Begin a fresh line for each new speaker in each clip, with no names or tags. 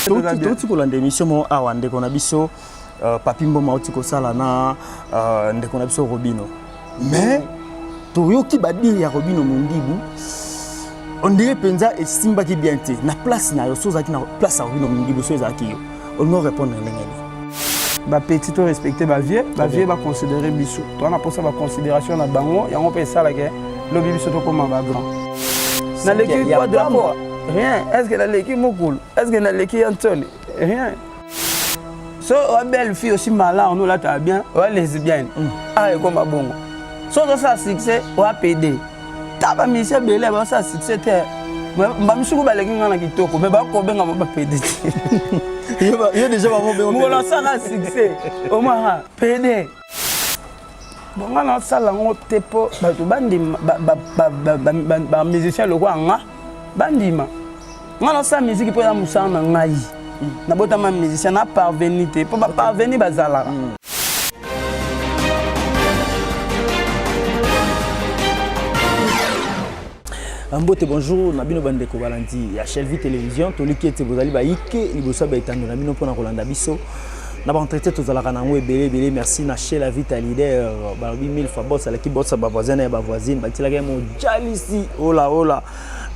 Touti kolanda émission moko awa, ndeko na biso Papi Mboma auti kosala na ndeko na biso Robino, mais toyoki badires ya Robino Mondibu, on dirait mpenza esimbaki bien te. Na place na yo, so ozalaki na place ya Robino Mondibu, so ezalaki yo, olingi répondre ndenge nini?
Bapetits, to respecte bavieux. Bavieux baconsidere biso, toza na mposa baconsidération na bango. Yango mpe esalaka lobi biso tokóma bagrand. Naleki quadra, rien. Est ce que naleki mokolo? Est ce que naleki Antoni? Rien. So oa belle fille aussi, malin, ono olataka bien, oa lesbienne. Ah, ekóma bongo. So ozosala succès, oa pd. Ta bamusicien ebele bazosala succès te, bamisuku baleki nga na kitoko, me bakobenga mo bapd te.
Yo déjà
bango mokolo asala succès, omaka pd. Bon, nga nasala yango te mpo bato bandima. Bamusicien lokola nga bandima nga nasala musique mpo eza mosala na ngai. Nabotama musicien, na parvenu te mpo baparvenu bazalaka.
Mbote, bonjour na bino bandeko balandi ya Shelvi Télévision. Toliki ete bozali bayike liboso ya baetando na bino mpona kolanda biso na baentretien tozalaka nango ebele ebele. Merci na chez la vita leader, balobi mille fois boss alaki boss, bavoisin na ya bavoisine batielaki ye mojalisi ola ola.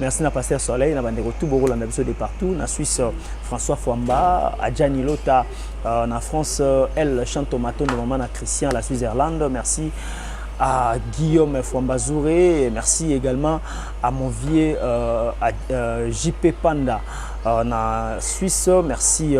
Merci na pasteur Soleil, na bandeko tout bokolanda biso de partout na Suisse, François Fwamba, Adjani Lota, na France, El Chanto Matondo, mama na Christian, la Switzerland. Merci à Guillaume Fwambazouré, merci également à mon vieux à, JP Panda na Suisse. Merci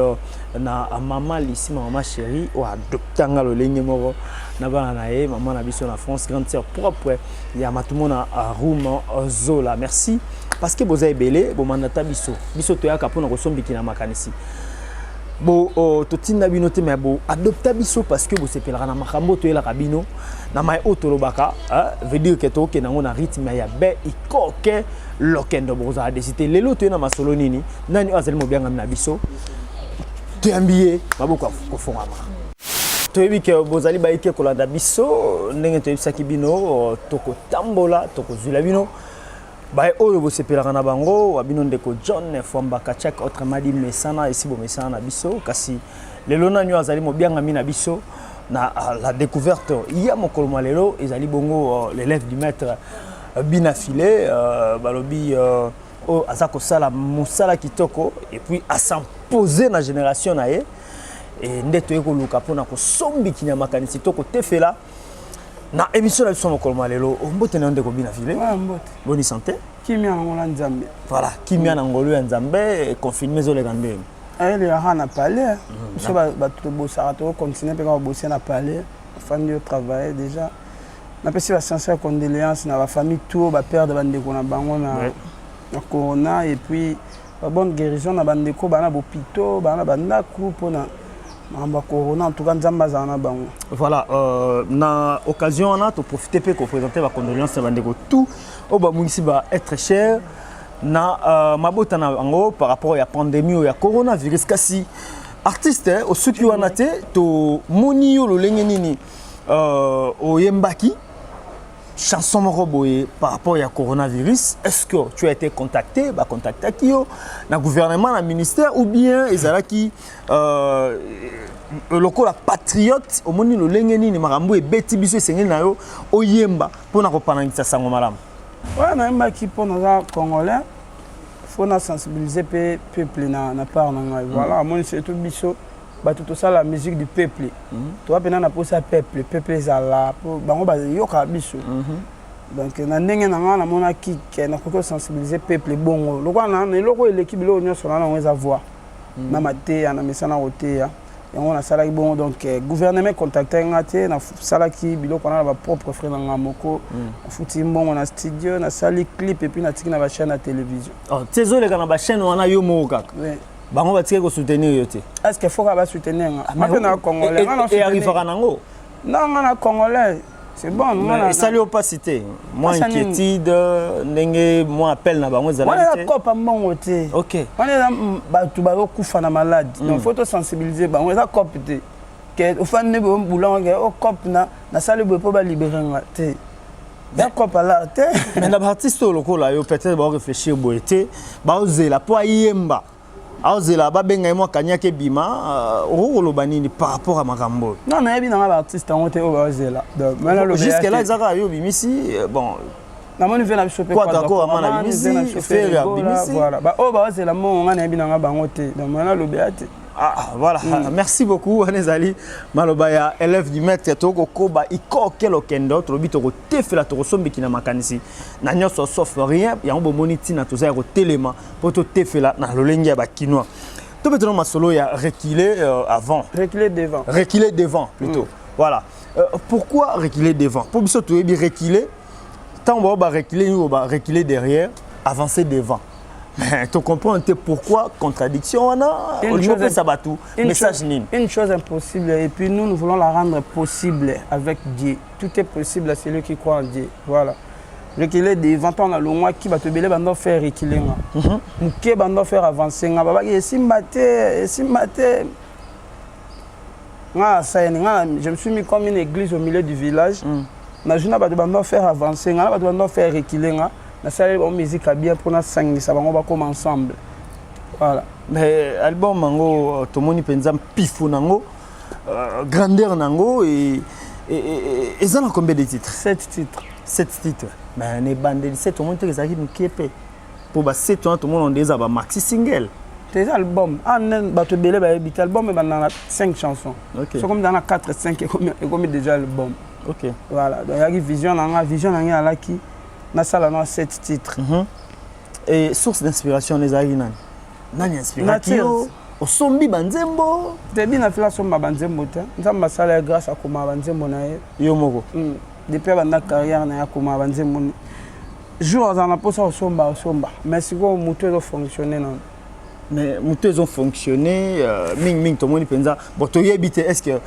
na maman Lisi, maman chérie oyo adoptanga lolenge moko na bana na ye, mama na biso na France, grande sœur propre ya Matumona Roum Zola. Merci parce que boza ebele bomandata biso. Biso toyaka mpona kosombiki na makanisi bo totinda bino te, mais bo adopta biso parce que bosepelaka na makambo toyelaka bino na mai oyo tolobaka. Veut dire que tokokende yango na rythme ya be ikoke lokendo. Bokozala desi te. Lelo toye na masolo nini? Nani oyo azali mobiangami na biso? Toyambi ye maboko ya kofongama. Toyebi ke bozali bayike kolanda biso ndenge toyebisaki bino, tokotambola, tokozwila bino baye oyo bosepelaka na bango. Wa bino ndeko John Fwamba Kachak, autrement dit mesana esi bomesana na biso. Kasi lelo nani oyo azali mobiangami na biso na la découverte ya mokolo mwa lelo? Ezali bongo l'élève du maître Bina File, balobi oyo aza kosala mosala kitoko et puis as'impose na génération na ye. E nde toye koluka mpona kosombiki na makanisi to kotefela na émission na biso mokolo mwa lelo. Mbote na yo, ndeko Bina File. Boni santé?
Kimia na ngolo ya Nzambe.
Voilà, kimia na ngolo ya Nzambe. Confinement ezoleka ndenge?
Ayelekaka na palais. Biso bato tobosaka, tokocontinue mpe kaka kobosia na palais. Ofandi, otravaille déjà. Napesi basincère condoléance na bafamille tout oyo baperdre bandeko na bango na corona, et puis babonne guérison na bandeko baa na bopito, baa na bandako mpona makambo ya corona. En tout cas, Nzambe azala na bango.
Voilà, na occasion wana toprofite mpe koprésente bacondoléance na bandeko tout oyo babungisi ba être cher na mabota na bango par rapport ya pandémie oyo ya coronavirus. Kasi artiste, osuki wana te. Tomoni yo lolenge nini oyembaki chanson moko boye par rapport ya coronavirus. Est-ce que tu as été contacté, bacontactaki yo na gouvernement, na ministère, ou bien ezalaki lokola patriote, omoni lolenge nini makambo ebeti biso, esengeli na yo oyemba mpona kopanangisa sango malamu?
Ouais, nayembaki mpo naza congolais, faut na sensibiliser mpe peuple na part na ngai. Voilà, amoni surtout biso bato tosala musique du peuple, toza mpena na mposa peuple. Peuple ezala po bango bayokaka biso. Donc na ndenge na ngai, namonaki ke nakoki kosensibiliser peuple bongo. Lokola na eloko eleki biloko nyonso na nango eza voix na mateya na misana koteya, yango nasalaki bongo. Donc gouvernement contacte nga te. Nasalaki biloko wana na bapropre frais na nga moko. Nafuti mbongo na studio, nasali clip et puis natiki na bachaîne ya télévision.
Ti ezoleka na bachaîne wana, yo moko kaka? Bango batikaki kosoutenir yo te?
Est ce que faut kaka basoutenir nga? Nga mpe na congolais.
Earrivaka nango.
Non, nga na congolais, c'est bon.
Esali yo mpasi te, mwa inquiétude, ndenge mwa appel na bango ezalaki?
Wana eza kopa mbongo te. Wana eza bato bazokufa na malade, donc faut tosensibiliser bango. Eza cope te ke ofandi boye bulango ke o cope na nasali boye mpo balibere nga te. Ya cope ala te.
Mais na baartiste oyo lokola yo, peut-être baoréfléchir boye te, baozela mpo ayemba. Aozela babenga ye mwa kanyaka ebima. Okoki koloba nini par rapport à makambo oyo?
Non, nayebi nanga baartiste yango te oyo baozela. Donc mais naloba
jusque là
te.
Eza kaka yo obimisi, bon.
Namoni ve na biso mpe.
Quadra Koraman abimisi, Ferre abimisi.
Voilà, oyo baozela mbongo, ngai nayebi nanga bango te, donc mais naloba te.
Ah, voilà, merci beaucoup. Wana ezali maloba ya élève du maître. Tokokoba ikoke lokendo, tolobi tokotefela, tokosombeki na makanisi na nyonso sauf rien. Yango bomoni ntina toza ya kotelema mpo totefela na lolenge ya bakinois. Tobetana masolo ya reculer avant.
Reculer devant.
Reculer devant plutôt, voilà. Pourquoi reculer devant? Mpo biso toyebi reculer, ntango bao bareculer nini, bareculer derrière, avancer devant. Mais tu comprends te pourquoi contradiction wana? Olingi opesa bato message nini?
Une chose impossible, et puis nous, nous voulons la rendre possible avec Dieu. Tout est possible à celui qui croit en Dieu. Voilà. Reculer devant, ntango nalongwaki, bato ebele bando faire reculer nga moke, bando faire avancer nga, babaki esimba te, esimba te. Nga asayeni nga, je me suis mis comme une église au milieu du village. Nazwi na bato bando faire avancer nga na bato bando faire reculer nga, nasaleli bango musique ya bien mpo nasangisa bango, bakoma ensemble. Voilà.
Mais album yango, tomoni mpenza mpifo nango, grandeur nango, eza na combien de titres?
Sept titres.
Sept titres, mais na ebandeli sept, omoni te ezalaki moke mpe mpo basept wana tomona nde eza bamaxi single?
Te, eza album. Ah, ne bato ebele bayebi te, album ebanda na 5 chansons. Soki omi na 4, 5, ekomi déjà album. Voilà, donc eyaki vision na nga, vision na nga alaki nasala na 7 titres.
Et source d'inspiration ezalaki nani? Nani inspiraki yo? Osombi banzembo?
Te, bina fila asomba banzembo te. Nzambe asala ye grâce, akomaka banzembo na ye.
Yo moko?
Depuis abanda carrière na ye, akomaka banzembo. Jour azala na mposa kosomba, osomba, mais sikoyo motu ezofonctionne nano.
Mais motu ezofonctionne mingimingi, tomoni mpenza. Bon, toyebi te, est ce que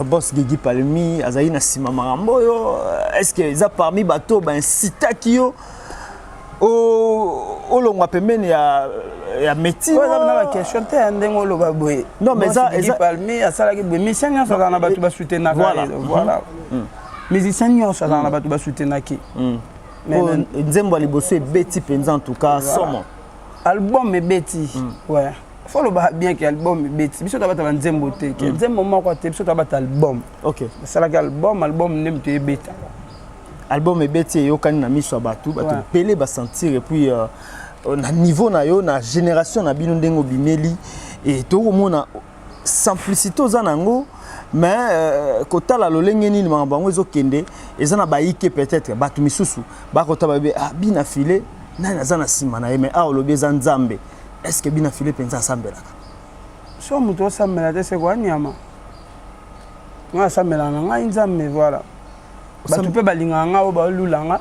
boss Gigi Palmi azali na nsima makambo oyo? Est ce que eza parmi bato baincitaki yo olongwa pembeni ya métier?
Oyo eza na baquestion te ya ndenge oloba boye.
Non, mais
Gigi Palmi asalaki boye, musicien nyonso azala na bato basoutenaka. Voilà, musicien nyonso azala na bato basoutenaki.
Nzembo ya liboso ebeti mpenza, en tout cas somo.
Album ebeti, ouais. Faut loba bien ke album ebeti. Biso tabata banzembo te, ke nzembo moko te, biso tabata album. Esalaki album, album nde moto ebeta.
Album ebeti, eyokani na miso ya bato, bato ebele basentir. Et puis na niveau na yo, na génération na bino, ndenge obimeli e, tokomona simplicité oza nango, mais kotala lolenge nini makambo yango ezokende, eza na bayike, peut-être bato misusu bakota babe: "Ah, bina file, nani aza na nsima na ye?" Mais awa olobi eza Nzambe. Est ce que bina file mpenza asambelaka?
So moto osambela te, seko anyama. Ngai asambelaka na ngai Nzambe, voilà. Bato mpe balingaka nga, oyo balula nga,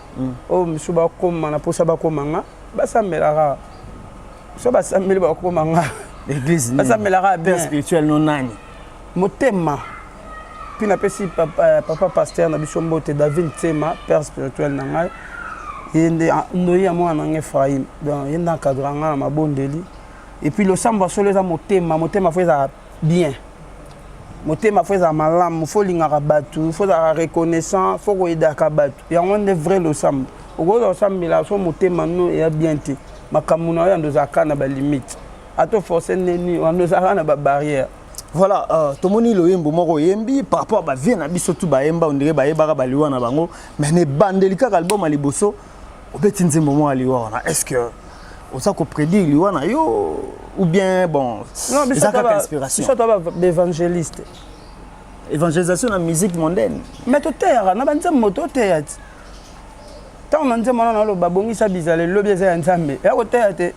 oyo mosusu bakóma na mposa bakóma nga, basambelaka. So basambeli, bakóma nga.
Église?
Basamelaka.
Père spirituel no nani?
Motema mpi napesi papa, papa pasteur na biso mbote, David Nsema, père spirituel na ngai. Ye nde ndoyi ya mwana na ngai Ephraim. Donc ye nde encadre ngai na mabondeli. Et puis losambo ya solo eza motema. Motema faut ezala bien, motema faut ezala malamu, faut olingaka bato, faut ozalaka reconnaissant, faut koyedaka bato. Yango nde vrai losambo. Okoki kosambela, so motema no eya bien te, makambo na yo yando ozalaka na balimite, ata force neni wando ozalaka na babarrière.
Voilà, tomoni loyembo moko oyembi par rapport à bavie na biso tu bayemba, ondire bayebaka baliwa na bango, mais na ebandeli kaka album ya liboso, obeti nzembo moko ya liwa wana. Est ce que oza koprédire liwa na yo ou bien bon, eza kaka inspiration?
Biso toa baévangéliste.
Évangélisation na musique mondaine?
Mais toteyaka na banzembo, toteya ti ntango na nzembo wana naloba: "Bongisa bizala, elobi eza ya Nzambe." Eya koteya te,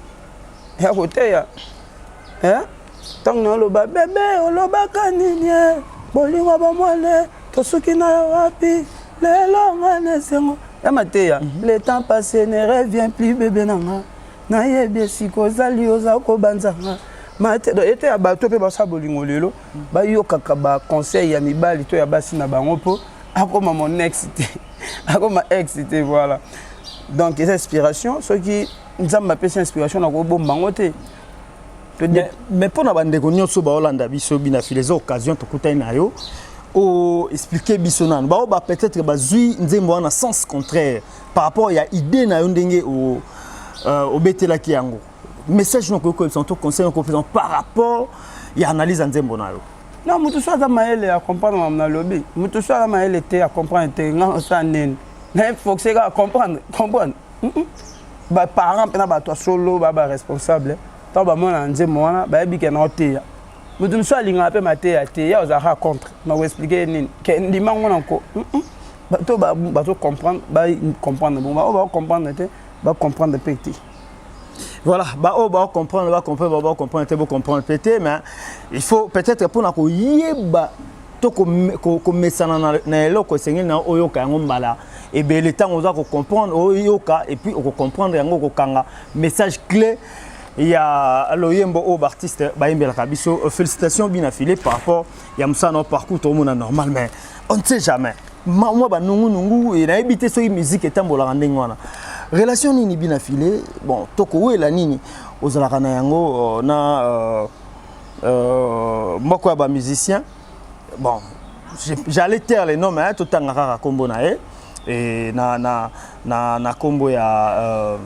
eya koteya. Ntango naloba: "Bebe, olobaka nini? Bolingo bomwane, tosuki na yo wapi? Lelo nga na esengo ya mateya." Le temps passé ne revient plus, bebe na nga, nayebi esika ozali, oza kobanzanga mate. Ete ya bato mpe basala bolingo lelo, bayokaka baconseil ya mibali to ya basi na bango, mpo akoma mon ex te, akoma ex te. Voilà, donc eza inspiration. Soki Nzambe apesi inspiration, nakobomba yango te.
Mais mpo na bandeko nyonso baolanda biso, bina file, eza occasion tokutani na yo, oexplike biso nanu. Bao ba peut-être bazwi nzembo wana sens contraire par rapport ya idée na yo, ndenge obetelaki yango. Message no okoki koyebisa to conseil okoki kopesa par rapport ya analyse ya nzembo na yo?
Non, moto so aza mayele ya comprendre makambo nalobi. Moto so aza mayele te ya comprendre te, nga osala nini? Na force kaka comprendre comprendre. Baparent mpe na bato ya solo ba baresponsable, ntango bamona na nzembo wana, bayebi ke na oteya. Moto mosusu alingaka mpe mateya te, ye ozalaka contre. Na koexpliquer ye nini ke ndima ngo na ko? Bato bazo comprendre, bacomprendre bongo. Baoyo bacomprendre te, bacomprendre mpe te.
Voilà, baoyo bacomprendre, bacomprendre, bacomprendre te, bocomprendre mpe te. Mais il faut peut-être mpona koyeba to komesana na eloko, esengeli na oyoka yango mbala ebele. Ntango oza kocomprendre, oyoka et puis okocomprendre yango, okokanga message clé ya loyembo oyo baartiste bayembelaka biso. Félicitations bina file par rapport ya mosala na parcours. Toomona normal, mais on ne sait jamais mwa banungunungu. Nayebi te soki musique etambolaka ndenge wana. Relation nini bina file, bon, tokowela nini ozalaka na yango na moko ya bamusicien? Bon, j'allais taire les noms, mais totanga kaka nkombo na ye e na nkombo ya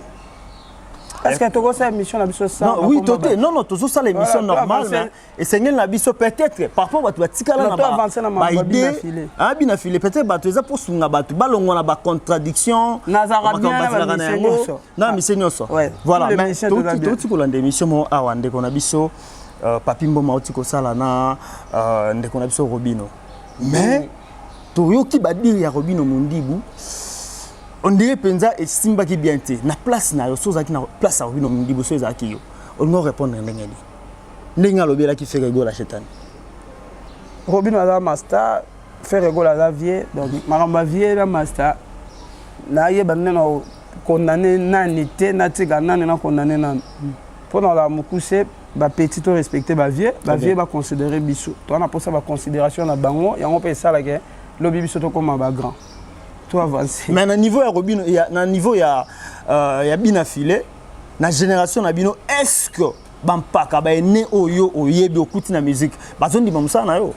Est-ce que tokosala émission na biso?
Non, oui, tote, non, non, tozosala émission normale, mais esengeli na biso peut-être par rapport bato batikala
na
baidée bina file, peut-être bato eza mpo sunga bato balongwa na bacontradiction.
Na
yango na mission nyonso. Voilà, mais touti kolanda émission moko awa, ndeko na biso Papi Mboma auti kosala na ndeko na biso Robino, mais toyoki badires ya Robino Mondibu, on dirait mpenza esimbaki bien te. Na place na yo, so ozalaki na place ya Robino Mondibu, so ezalaki yo, olingi orépondre ndenge nini, ndenge alobelaki Ferre Gola Shetani?
Robino aza master, Ferre Gola aza vieux. Donc makambo ya vieux na master, nayeba nde na condamner nani te, natika nani na condamner nani. Mpo na kozala mokuse, bapetits to respecte bavieux, bavieux baconsidérer biso. Toza na mposa baconsidération na bango. Yango mpe esalaka lobi biso tokóma bagrand, to avance.
Mais na niveau ya Robino ya, na niveau ya bina file na génération na bino, est ce que bampaka baene oyo oyebi okuti na musique bazondima mosala na yo?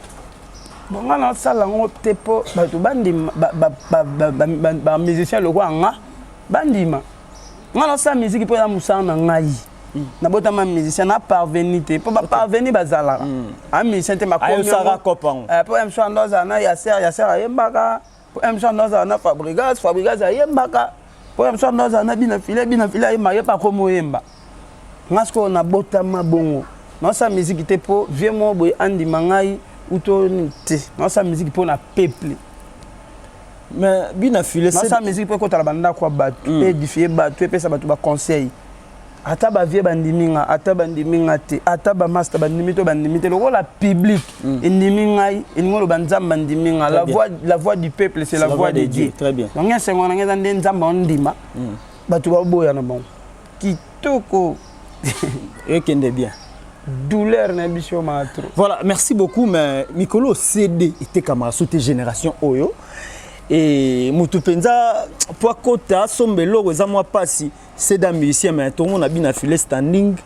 Bon, nga nasala yango te mpo bato bandima. Bamusicien lokola nga bandima nga, nasala musique mpo eza mosala na ngai. Nabotama musicien, na parvenu te, mpo baparvenu bazalaka a musicien te.
Ayosaka kopa.
Mpo mosu ando azala na Yaser, Yaser ayembaka. Mpo mosu ando azala na Fabregas, Fabregas ayembaka. Mpo mosu ando azala na Bina File, Bina File ayembaka. Ye mpe akoma oyemba. Nga sikoyo nabotama bongo, naosala musique te mpo vieux moko boye andima ngai uto te. Naosala musique mpo na peuple.
Mais bina file
Nasala musique mpo ekotala bandako ya bato, édifie bato, epesa bato baconseil. Ata bavieux bandimi nga, ata bandimi nga te, ata bamaster bandimi to bandimi te, lokola public endimi ngai, elingi oloba Nzambe andimi nga. La voix du peuple, c'est la voix de Dieu.
Très bien.
Donc esengo na ngai eza nde Nzambe aondima. Bato baboya na bango, kitoko.
Ekende bien.
Douleur na biso maa trop.
Voilà, merci beaucoup. Mais mikolo CD etekamaka so te. Génération oyo e motu mpenza po akota asomba eloko eza mwa mpasi. CD ya musicien, mais tomona bina file standing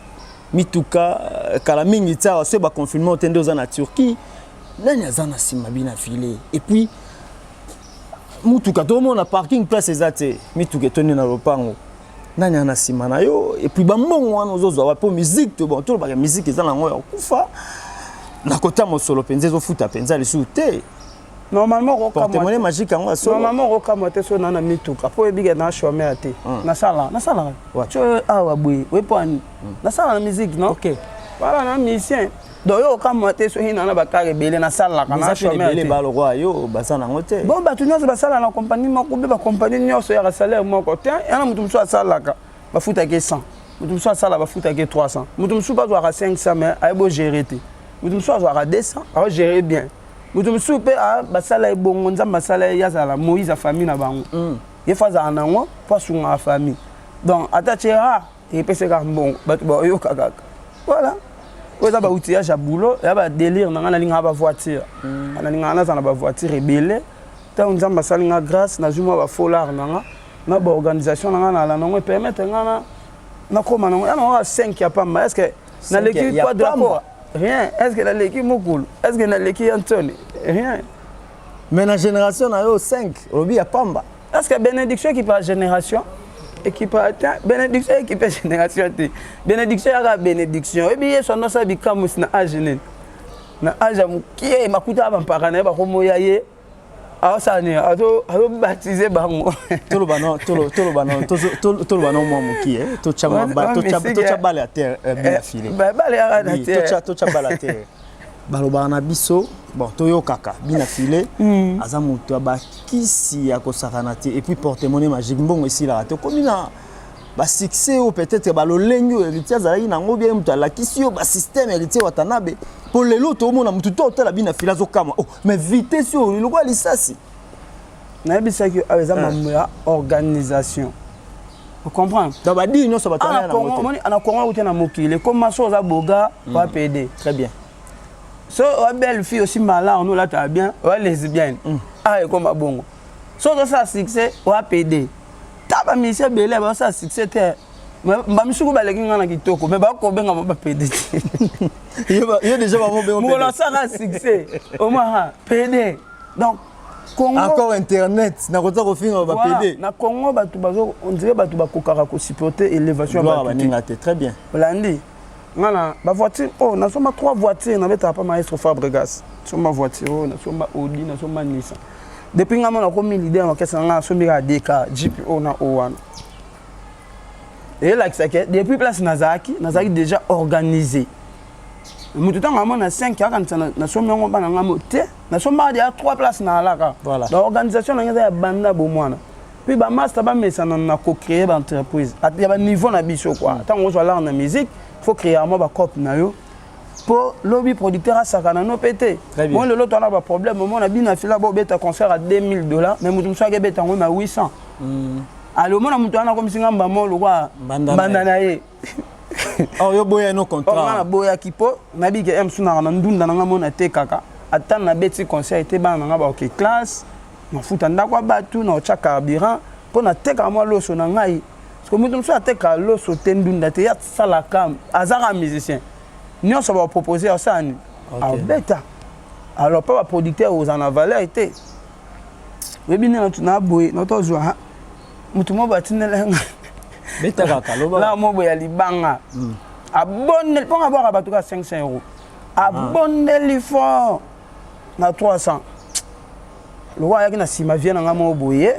mituka kala mingi ti awa. So baconfinement te nde oza na Turquie. Nani aza na nsima bina file? Et puis mutuka, tomona parking place eza te, mituka etondi na lopango. Nani aza na nsima na yo? Et puis bambongo wana ozozwa wapi? Po musique to, bon, tolobaka musique eza nango ya kokufa na kota mosolo mpenza ezofuta mpenza lisusu te.
Normalement
porte-monnaie magique yango ya solo.
Normalement okokamwa te so na na mituka, mpo oyebike na chômeur te. Nasala, nasalaka so awa boye oyepo ani nasala na musique, non? Voilà, na musicien. Donc yo okamwa te soki na na bakar ebele nasalaka na chômeur
te. Balokwa yo baza nango te.
Bon, bato nyonso basala na compagnie moko mpe bacompagnie nyonso yaka salaire moko te. Yana moto mosusu asalaka, bafutaki 100, moto mosusu asala, bafutaki 300, moto mosusu bazwaka 500, mais ayebi ogérer te. Moto mosusu azwaka 200, aogérer bien. Moto mosusu mpe basala ye bongo, Nzambe asala ye azala Moïse ya famille na bango. Ye fo azala nango mpo asungaka famille. Donc ata tie rare, epesaka mbongo, bato baoyoka kaka. Voilà, oyo eza baoutillage ya boulot, ya badélire na ngai. Nalingaka bavoiture, nalingaka nazala na bavoiture ebele. Ntango Nzambe asali nga grâce, nazwi mwa bafolar na nga na baorganisation na nga, nala nango epermettre nga nakóma nango ya nango 5 ya pamba. Est ce que naleki quadrapo? Rien. Est ce que naleki mokulu? Est ce que naleki Antony? Rien.
Mais na génération na yo, 5 olobi ya pamba.
Est ce que bénédiction qui par génération? Équipe te, bénédiction équipe génération te. Bénédiction yaka bénédiction. Oyebi Yesu anosala bikamwisi na age nini? Na age ya mokie, makuta ya bampaka na ye bakomoya ye aosala nini? Azobaptize bango.
Toloba no, toloba no, toloba no mwa mokie, totya balle à terre, But na Filet.
Balle yaka na terre.
Totya balle à terre. Balobaka na biso, bon, toyokaka But na Filet aza moto ya bakisi ya kosakana te, et puis porte-monnaie magique, mbongo esilaka te. Okomi na basuccès oyo, peut-être balolenge oyo Héritier azalaki nango bien, moto alakisi yo basystème Héritier Watanabe, mpo lelo toomona motu to otala But na Filet azokama, oh, mais vitesse oyo lokola lisasi.
Nayebisaki awa eza mambo ya organisation, ocomprendre?
Donc badiri nyonso bato.
Na Congo auti na mokili ekoma so oza boga oa PD.
Très bien.
So oa belle fille aussi, malin, ono olataka bien, oa lesbienne. Ah, ekoma bongo. So ozosala succès, oa PD. Ta bamusicien ebele bazosala succès te, bamisuku baleki nga na kitoko, mais bakobenga mo bapd
te. Yo déjà bamobenga.
Mokolo asala succès, omwa PD. Donc
Congo encore internet nakoza kofinga bapd.
Na Congo bato bazo, on dirait bato bakokaka kosupporter élévation
ya bato baninga te. Très bien.
Olandi nga na bavoiture oyo, nasomba trois voiture, nabetaka pa maestro Fabregas. Nasomba voiture oyo, nasomba Audi, nasomba Nissan. Depuis nga mona komi leader na orchestre na nga, nasombi kaka dk jeep oyo na oyo wana. Eyelakisaki depuis place nazalaki déjà organisé. Moto ntango amona 5 akanisa nasombi yango bana nga mo te, nasombaka deja 3 place na alaka. Donc organisation na nga eza ya banda bomwana. Puis bamaster bamesana na kocréer baentreprise ya baniveau na biso quoi. Ntango ozwa l'art na musique, faut créer mwa bacope na yo mpo lobi producteur asakana no mpe te. Mo lelo towana baproblème, omona bino afila bobeta concert à 2000 $, mais moto mosusu akebeta yango na 800. Ale omona moto wana akomisi nga mbamo lokwa mbanda na ye.
Oh, yo boya no contrat.
Nga naboyaki mpo nayebi ke mosu naka na ndunda na nga mo natekaka. Ata nabeti concert ete bana na nga baoke classe, nafuta ndako ya bato, na otya carburant mpo natekaka mwa loso na ngai. Parce que moto mosusu atekaka loso te, ndunda te, ye asalaka, azaka musicien, nyonso bapropose asala nini, abeta. Alors mpo baproducteur ozala na valeur te, oyebi nde na boye natozwa motu moko batindela nga.
Beta kaka, loba.
La mo boye ya libanga, abondeli mpo nga bwaka bato kaka 500 euro, abondeli fort na 300. Lokwa ayaki na nsima vie na nga moko boye,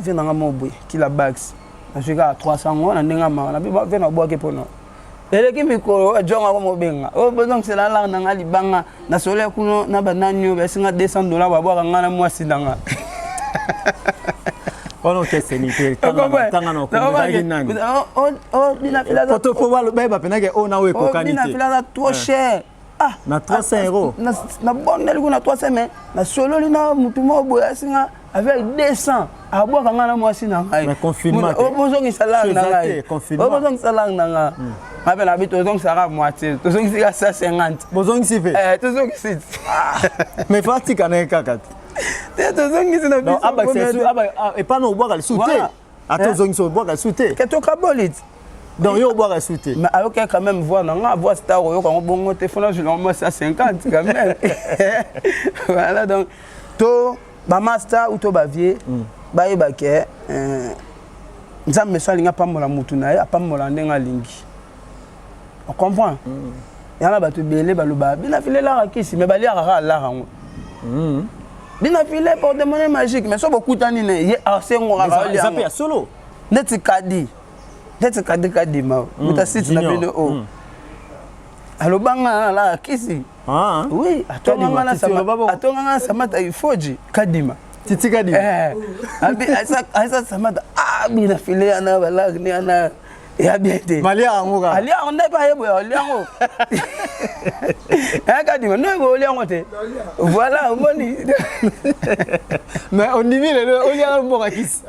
vie na nga moko boye kila bax, nazwi kaka 300 ngo na ndenge mawa na vie nabwaki mpona eleki mikolo ajonga ko mobenga oyo bozongisela lare na nga libanga. Nasolo kuna na banani oyo baesinga 200 $, babwaka nga na mwasi na nga.
Wana okeseni te, tanga na okomezalaki nani po bayeba mpenake oyo na oyo ekokani te.
Aza trop cher.
Ah, na 300 euros.
Nabondeli kuna 300, mais nasololi na motu moko boye asinga avec 200, abwaka nga na mwasi na ngai. Bozongisa langue na ngai, bozongisa langue na nga. Nga mpe nabi tozongisaka moitié, tozongisika 150.
Bozongisi mpe?
Tozongisi.
Mais fa atika na ye kaka te.
Te, tozongisi na
biso. Epa na obwaka lisusu te, ata ozongisi, obwaka lisusu te.
Ke tokaboli ti.
Donc yo obwaka lisusu te.
Mais ayoki quand même voix na nga, voix star, oyoka yango bongo te, fona zwela mwa 150 quand même. Voilà, donc to bamaster ou to bavie bayeba ke Nzambe so alingi apambola mutu na ye, apambola ndenge alingi, ocomprend? Yana bato ebele balobaka bina file elaka kisi, mais baliaka kaka lara yango. Bina file porte-monnaie magique, mais so bokutani na ye, asengo kaka.
Eza mpe ya solo.
Neti kadi, neti kadi kadima moto asiti na bino oyo alobanga alaka kisi. Oui, atonganga Samata Ifoji Kadima.
Titi Kadima.
Aza Samata, ah, bina file yana balak ni yana ya bien te.
Balia yango kaka.
Alia yango nde bayeboya olia yango Kadima no eboya olia yango te. Voilà, omoni.
Mais ondimi lelo oliaka mboka kisi.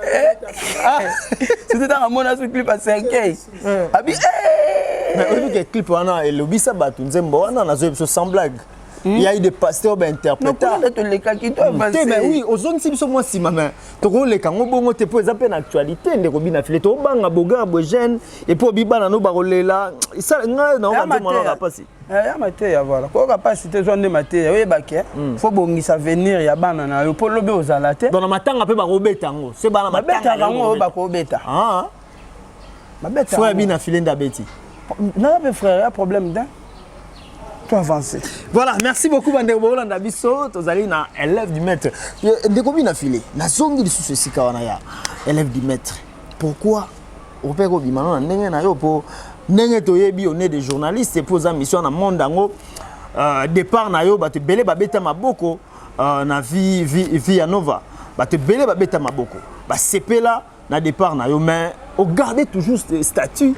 Surtout ntango amona so clip ya cercueil, abi.
Mais oyebi ke clip wana elobisa bato, nzembo wana nazoyebi biso sans blague. Il y a eu des pasteurs bainterpréta.
Tolekaki to.
Te, mais oui, ozongisi biso mwa nsima, mais tokoleka yango bongo te mpo eza mpe na actualité. Ndeko bina file, tobanga bogar boye jeune et puis obibana no bakolela ngai naoka mpasi.
Eh, ya mateya, voilà. Koyoka mpasi te, zwa nde mateya, oyeba ke faut bongisa avenir ya bana na yo, mpo lobi ozala te.
Donc na matanga mpe bakobeta yango se bana?
Babetaka yango oyo bakobeta.
Ah.
Babeta.
Frère Bina File nde abeti.
Naza mpe frère, ya problème te, to avancer.
Voilà, merci beaucoup bandeko bolanda biso. Tozali na élève du maître, ndeko Bina File. Nazongi lisusu esika wana ya élève du maître. Pourquoi ope kobima no na ndenge na yo? Mpo ndenge toyebi, on est des journalistes, mpo oza mission na monde yango. Départ na yo, bato ebele babeta maboko na vie ya Nova. Bato ebele babeta maboko, basepela na départ na yo, mais ogarde toujours statut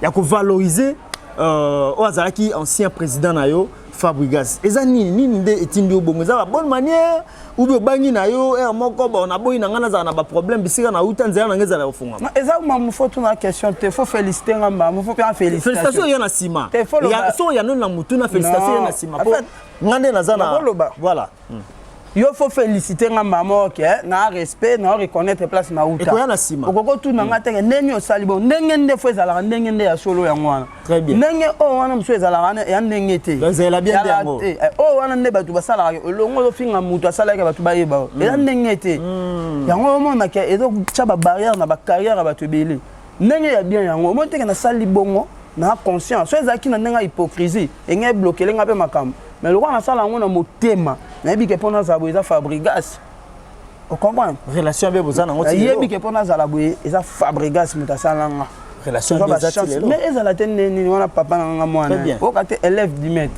ya kovaloriser oyo azalaki ancien président na yo, Fabrigas. Eza nini nini nde etindi yo bongo? Eza babonne manière ou bien obangi na yo ere moko? Bon, naboyi na ngai nazala na baproblème bisika na uta, nzela na ngai ezala kofungama.
Eza mamu, faut tuna question te, faut féliciter nga mbamu, faut mpe
félicitation eya na nsima. So ya noni na mutu na félicitation eya na nsima, po nga nde naza na
voilà. Yo faut féliciter nga mama, ok, na respect na reconnaître place na uta.
Ekoya na nsima.
Okoki otuna nga teke ndenge osali bon, ndenge nde faut ezalaka, ndenge nde ya solo yango wana.
Très bien.
Ndenge oyo wana mosusu ezalaka ya ndenge te.
Ezala bien nde yango.
Oyo wana nde bato basalaka elongo, ozofinga moto asalaki, bato bayeba oyo eza ndenge te. Yango omonaka ezotya babarrière na bacarrière ya bato ebele. Ndenge ya bien yango omoni teke nasali bongo na conscience. So ezalaki na ndenge ya hypocrisie, enge ebloquer nga mpe makambo, mais lokola nasala yango na motema, nayebi ke mpo nazala boye eza Fabrigas, ocomprendre?
Relation mpe boza nango?
Nayebi ke mpo nazala boye eza Fabrigas moto asala nga.
Relation
Mais ezala te nde nini wana, papa na nga mwana oyoka te, élève du maître.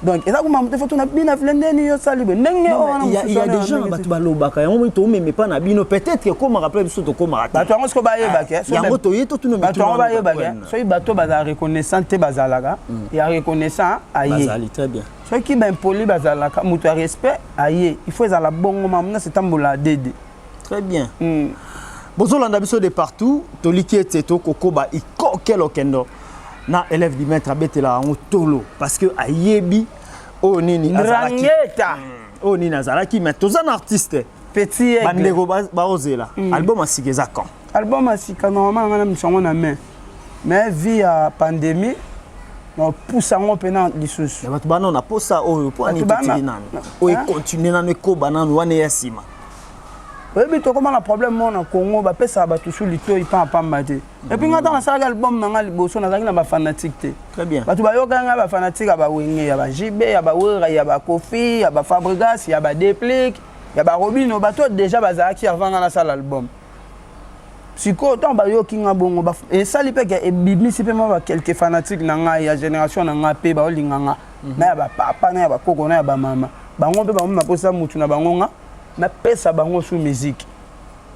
Donc eza kuma moto, faut tuna Bina File ndeni yo osali boye ndenge oyo wana.
Il y a des gens, bato balobaka yango moi, tomeme pa na bino, peut-être ekomaka mpe biso tokomaka
te. Bato yango sikoyo bayebake.
Yango toye totuna.
Bato yango bayebake, soki bato bazala reconnaissant te, bazalaka ya reconnaissant aye.
Bazali très bien.
Soki baimpoli bazalaka, moto ya respect aye. Il faut ezala bongo, mamu nyonso etambola dede.
Très bien. Bozolanda biso de partout, toliki ete tokokoba ikokela okendo na élève du maître. Abetela yango tolo parce que ayebi oyo nini
azalaki,
oyo nini azalaki. Mais toza na artiste.
Petit.
Bandeko baozela album ya sika, eza quand?
Album ya sika, normalement nga na miso yango na main, mais vu ya pandémie, napusa yango mpena lisusu.
Bato bana na posa oyo mpo ani totili nano oyo econtinue nano, ekoba nano wana eya nsima.
Oyebi, tokóma na problème moko na Congo, bapesaka bato su litoi pamba te. Et puis nga, ntango nasalaki album na nga liboso, nazalaki na bafanatique te.
Très bien.
Bato bayokaki nga, bafanatique ya baWenge, ya baJB, ya baWera, ya baKofi, ya baFabrigas, ya baDeplick, ya baRobino, bato déjà bazalaki avant nga nasala album. Sikoyo ntango bayoki nga bongo, esali mpe ke ebimisi mpe mwa baquelques fanatique na ngai ya génération na ngai, mpe baolinga nga na ya bapapa, na ya bakoko, na ya bamama. Bango mpe bango naposa mutu na bango, nga napesa bango su musique.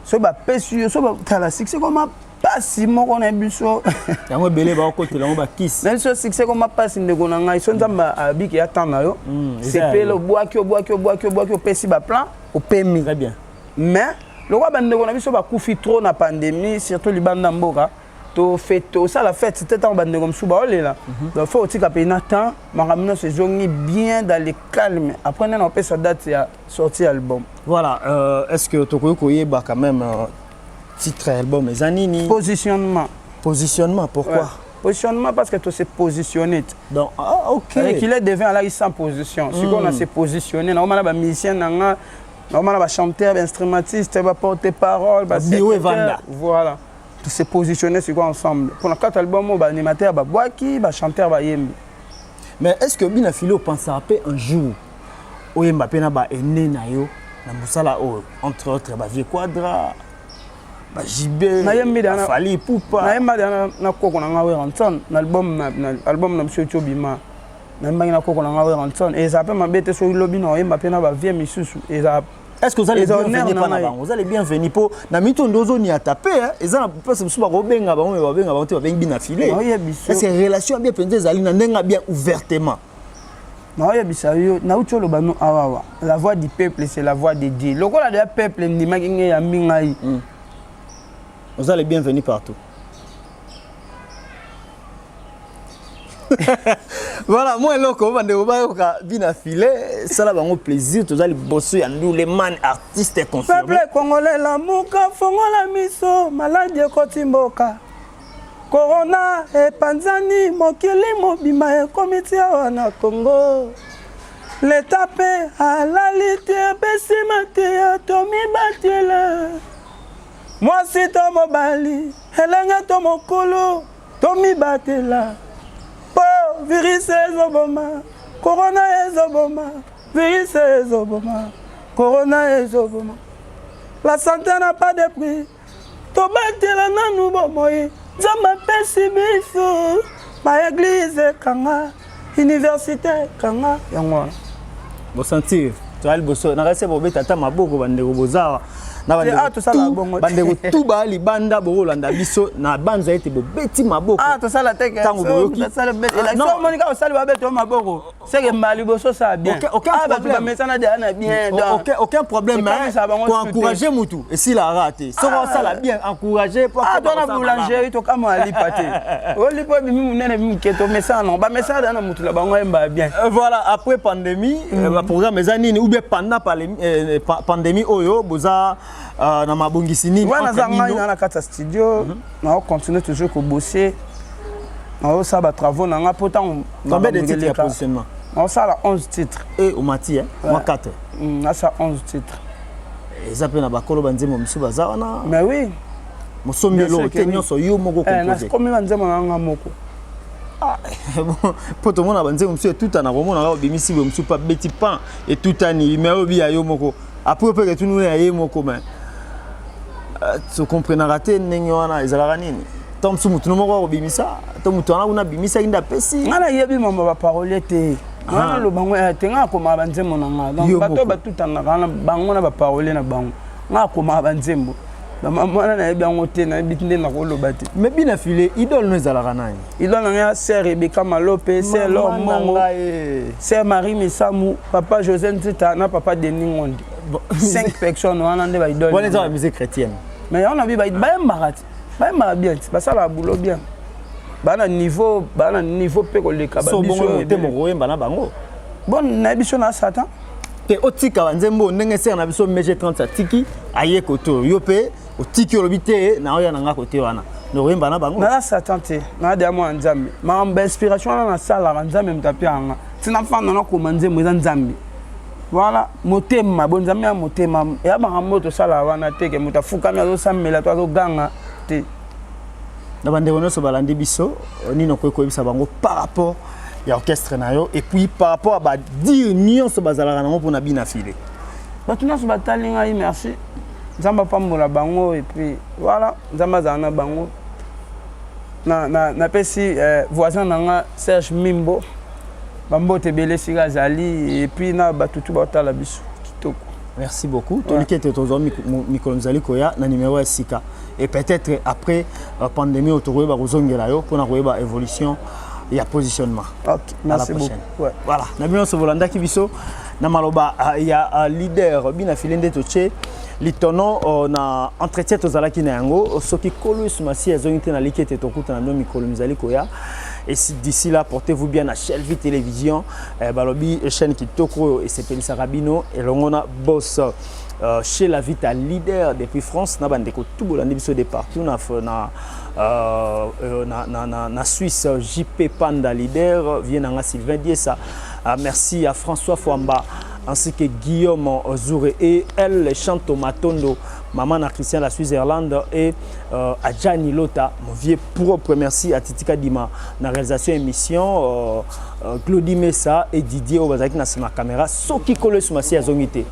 So bapesi yo, so batala succès koma pasi moko na biso.
Yango ebele bakotela yango bakisi.
Na biso succès koma pasi, ndeko na ngai. So Nzambe abiki ya temps na yo, sepele, obwaki, obwaki, obwaki, obwaki, opesi baplan, opemi.
Très bien.
Mais lokola bandeko na biso bakufi trop na pandémie, surtout libanda mboka, tosala fête te ntango bandeko mosusu baolela. Donc faut otika mpe na temps, makambo nyonso ezongi bien dans le calme, après nde na opesa date ya sortie album.
Voilà. Est ce que tokoki koyeba quand même titre ya album eza nini?
Positionnement.
Positionnement, pourquoi?
Ouais. Positionnement parce que to se positionné.
Donc, ah, ok.
Qu'il est devient alaki sans position. Sikoyo na se positionné, naomana bamusicien na nga, naomana bachanteur, bainstrumentiste, baporte parole.
Bureau evanda.
Voilà, to se positionner sikoyo ensemble mpona quatre album oyo, baanimateur babwaki, bachanteur bayembi.
Mais est ce que Bina Fili opensaka mpe un jour oyemba mpe na baene na yo na mosala oyo, entre autres bavieux Quadra, baJB, Fally Ipupa?
Nayemba na koko na nga Werrason na album na biso eti obima. Nayembaki na koko na nga Werrason. Ezala mpe mabe te soki lobi na oyemba mpe na bavieux misusu, ezala.
Est ce que oza le bienvenu mpa na bango? Oza le bienvenu mpo na mito nde ozoniata mpe eza na place mosusu bakobenga bango, me babenga bango te, babengi Bina File. Est ce que relation ya bien mpenza ezali na ndenge ya bien ouvertement?
Naoyebisa yo, nauti oloba no awawa, la voix du peuple, c'est la voix de Dieu. Lokola deya peuple endimaki ngai, yambi ngai.
Oza le bienvenu partout. Voilà, moi eloko bandeko bayoka, Bina File, sala bango plaisir. Toza liboso ya Nduleman, artiste confirmé.
Peuple congolais, lamuka, fongola miso, maladi ekoti mboka. Corona epanzani mokili mobimba ekomi ti awa na Congo. Leta mpe alali te apesi mateya tomibatela. Mwasi to mobali, elenge to mokolo, tomibatela. Po virus ezoboma, corona ezoboma, virus ezoboma, corona ezoboma. La santé n'a pas de prix. Tobatela nanu bomoi Nzambe apesi biso. Ba eglise ekanga, universite ekanga, yango wana.
Bosentir toya liboso nakasi bobeta ata maboko bandeko bozawa na bandeko tu baya libanda bokolanda biso na banza ete bobeti maboko
ntango boyoki omoni kaka osali babeta maboko seke mbala liboso osala bien
ah,
bato bamesana deja na bien
aucun problème mais koencourage mutu esilaka te soki ah. osala bien encourage
ah, to na boulangerie tokamwa lipa te olipa ebimi monene ebimi moke tomesana nango bamesana deja na mutu na bango ayembaka bien
euh, voilà après pandémie euh, baprogramme eza nini ou bien pendant euh, pandémie oyo boza na mabongisi nini
wana aza ngai na na kati ya studio mhm. naocontinue toujours kobosser naosala batravaux na ngai mpo ntango
combien de titres ya positionnement
naosala 11 titres
e omati mwa 4
nasala 11 titres
eza mpe na bakolo banzembo mosusu baza wana
mais oui
mosombi eloko te nyonso yo moko
compose komi banzembo na nga moko
mpo tomona banzembo mosusu etutana komonaka obimisi boye mosusu mpe abeti pan etutani mais oyo biya yo moko après mpe ketuni ya ye moko mais tokomprenaka te ndenge wana ezalaka nini to mosusu motu no moko akobimisa to motu wana kuna abimisaki nde apesi
ngai nayebi mama baparolier te ngai naloba ngo eh, te ngai akomaka banzembo na ngai donc bato batutanaka na bango na baparolier na bango ngai akomaka banzembo bamama wana nayebi yango te nayebi nde nakoloba te
mais bina file idole no ezalaka nani
idole na ngai sœur Rebecca Malope sœur Lor Mongo sœur Marie Misamu papa José Nzita na papa Denis Ngondi cinq personnes wana nde baidole
wana eza ba musique chrétienne
mais yango na bi bayembaka te bayembaka bien te basalaka boulot bien baa na niveau baa na niveau mpe koleka
babiso motema okoyemba na bango
bon nayebi so na satan
te otika banzembo ndenge sere na biso mg 30 atiki aye kote oyo yo mpe otiki olobi te naoya na nga kote wana nakoyemba na bango
naza satan te naza deya mwana nzambe makambo bainspiration wana nasalaka nzambe moto apia nga ntina fanda nakoma nzembo eza nzambe voilà motema bonzambe ya motema ya makambo oyo tosalaka wana te ke moto afukami azosambela to azoganga te
na bandeko nyonso balandi biso nini okoki koyebisa bango par rapport ya orchestre na yo et puis par rapport ya badire nyonso bazalaka nango mpona bina file
bato nyonso batali ngai merci nzambe apambola bango et puis voilà nzambe azala na bango napesi na, na voisin na nga Serge Mimbo bambote ebele esika azali et puis na bato tu baotala biso kitoko
merci beaucoup toliki ete tozwa mikolo mizali koya na numéro ya sika et peut-être après euh, pandémie oyo tokoyeba kozongela yo mpona koyeba évolution ya positionnement
okay, merci
à la prochaine ouais. voilà na bino nyonso bolandaki biso na maloba euh, ya euh, leader bina file nde totie litono euh, na entretien tozalaki na yango soki kolo yesu masiya azongi te naliki ete tokutana bino mikolo mizali koya et si d'ici là portez-vous bien na Shelvi Télévision eh, balobi chaîne kitoko oyo esepelisaka bino elongo na boss euh, chez la Vita leader depuis France na bandeko tout bolandi biso de partout na na euh, euh na, na, na, na Suisse JP Panda leader vient nanga Sylvain Diessa euh, merci à François Fouamba ainsi que Guillaume Zouré et elle Chanto Matondo maman na Christian la Suisse-Irlande et euh, à Gianni Lota mon vieux propre merci à Titika Dima na réalisation émission euh, euh, Claudie Messa et Didier oyo bazalaki na nsima caméra soki kolo yesu masiya azongi te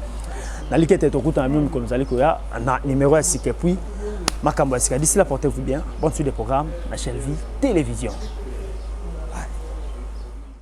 naliki ete tokutana bino mikolo mizali koya na numéro ya sika et puis makambo ya sika d'ici là portez-vous bien bonne suite des programmes na Shelvie Télévision.